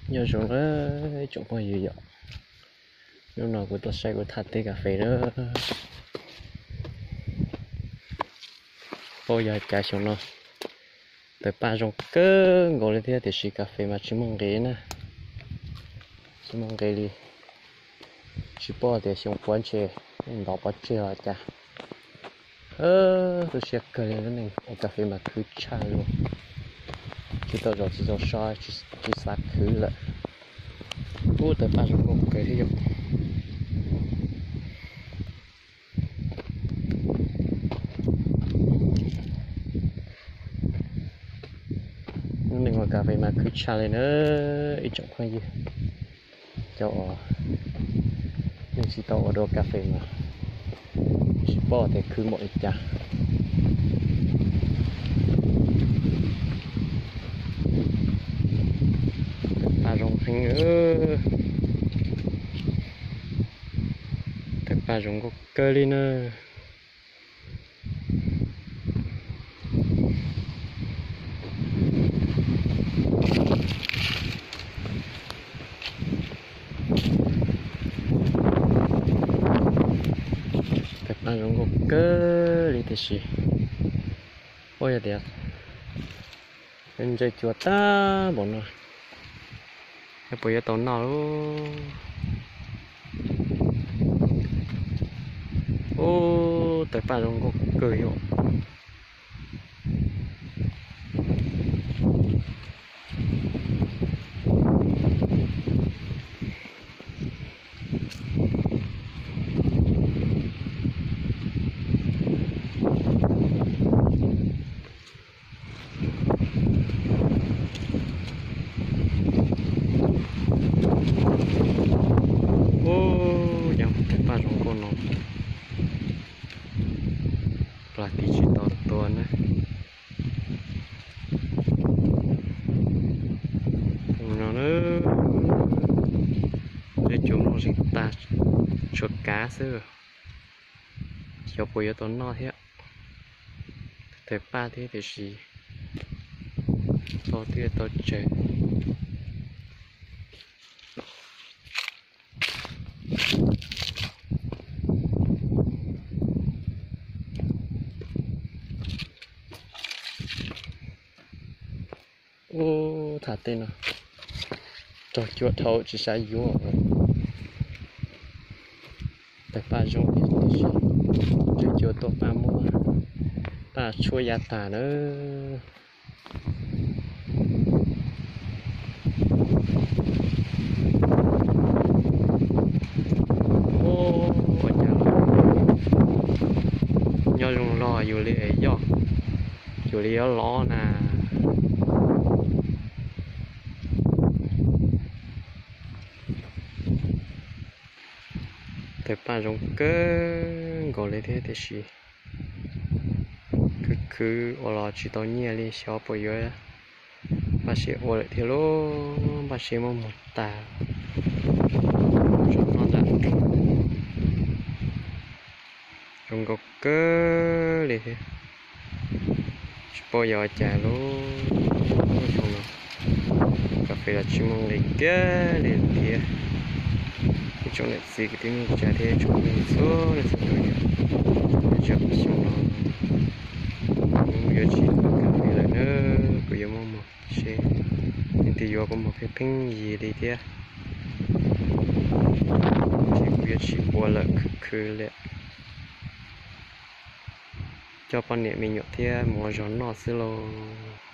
Nyob zoo na ib tsoom phooj ywg yom, hnub no kuv tuaj saib kuv thaj teb kas fes na. Paub yog cas xyoo no tawg paj zoo kawg nkaus li thiab tiam sis kas fes mas tsis muaj nqis na, tsis muaj nqis li. Tsis paub tias xyoo puav ntshe ntov pov tseg los cas. Tu siab kawg li, lub neej ua kas fes mas khwv tshaj li, tsis tau zaum tsis tau so, tsis xav khwv lawm. Ub, tawg paj zoo nkauj kawg thiab yom. Lub neej ua kas fes mas khwv tshaj li na ib tsoom phooj ywg. Cov uas yeej tsis tau ua dua kas fes mas tsis paub tias khwv npaum li cas. Tawg paj zoo heev, tawg paj zoo nkauj kawg li na. Tawg paj zoo nkauj kawg li tiam sis, ua yog tias ntse cua tag npaum no, yog puas yuav tau noj lauj? Ub, tawg paj zoo nkauj kawg yom. Ub, yeej tawg paj zoo nkauj no, plas tiv tsis tau tua na. No na, ntse cua mloog zeeg tag, tshuav kav xwb, xyov puas yuav tau noj thiab. Tawg paj thiab tiam sis tau twb tau tsawg. Ub, thaj teb no rog cua dhau tsis xav yuav. Tawg paj zoo tiam sis ntse cua tuaj paj muab paj tshuab ya tag na. Ub, ua cas nyob zoo los yus li es yoj, yus li yuav lov na. Tawg paj zoo kawg nkaus li thiab tiam sis khwv khwv ua los tsis tau nyiaj li, xyov puas yuav npaj siab ua lawm thiab lauj. Npaj siab muab muag tag, zov noj nram nroog. Zoo nkauj kawg li thiab, tsis paub yog cas lauj. Xyoo no kas fes los tsis muaj nqis kiag li thiab. Ib tsoom niam txiv kwv tij neej tsa thiab ib tsoom phooj ywg txhua leej txhua tus yom, nyob zoo xyoo no kuv yuav tsis ua kas fes lawm na, kuv yuav muab muag seb leej twg yuav kuv muag pheej pheej yig li thiab. Ces kuv yuav tsis ua lawm, khwv khwv li, coj poj niam me nyuam thiab mus ua zog noj xwb lauj.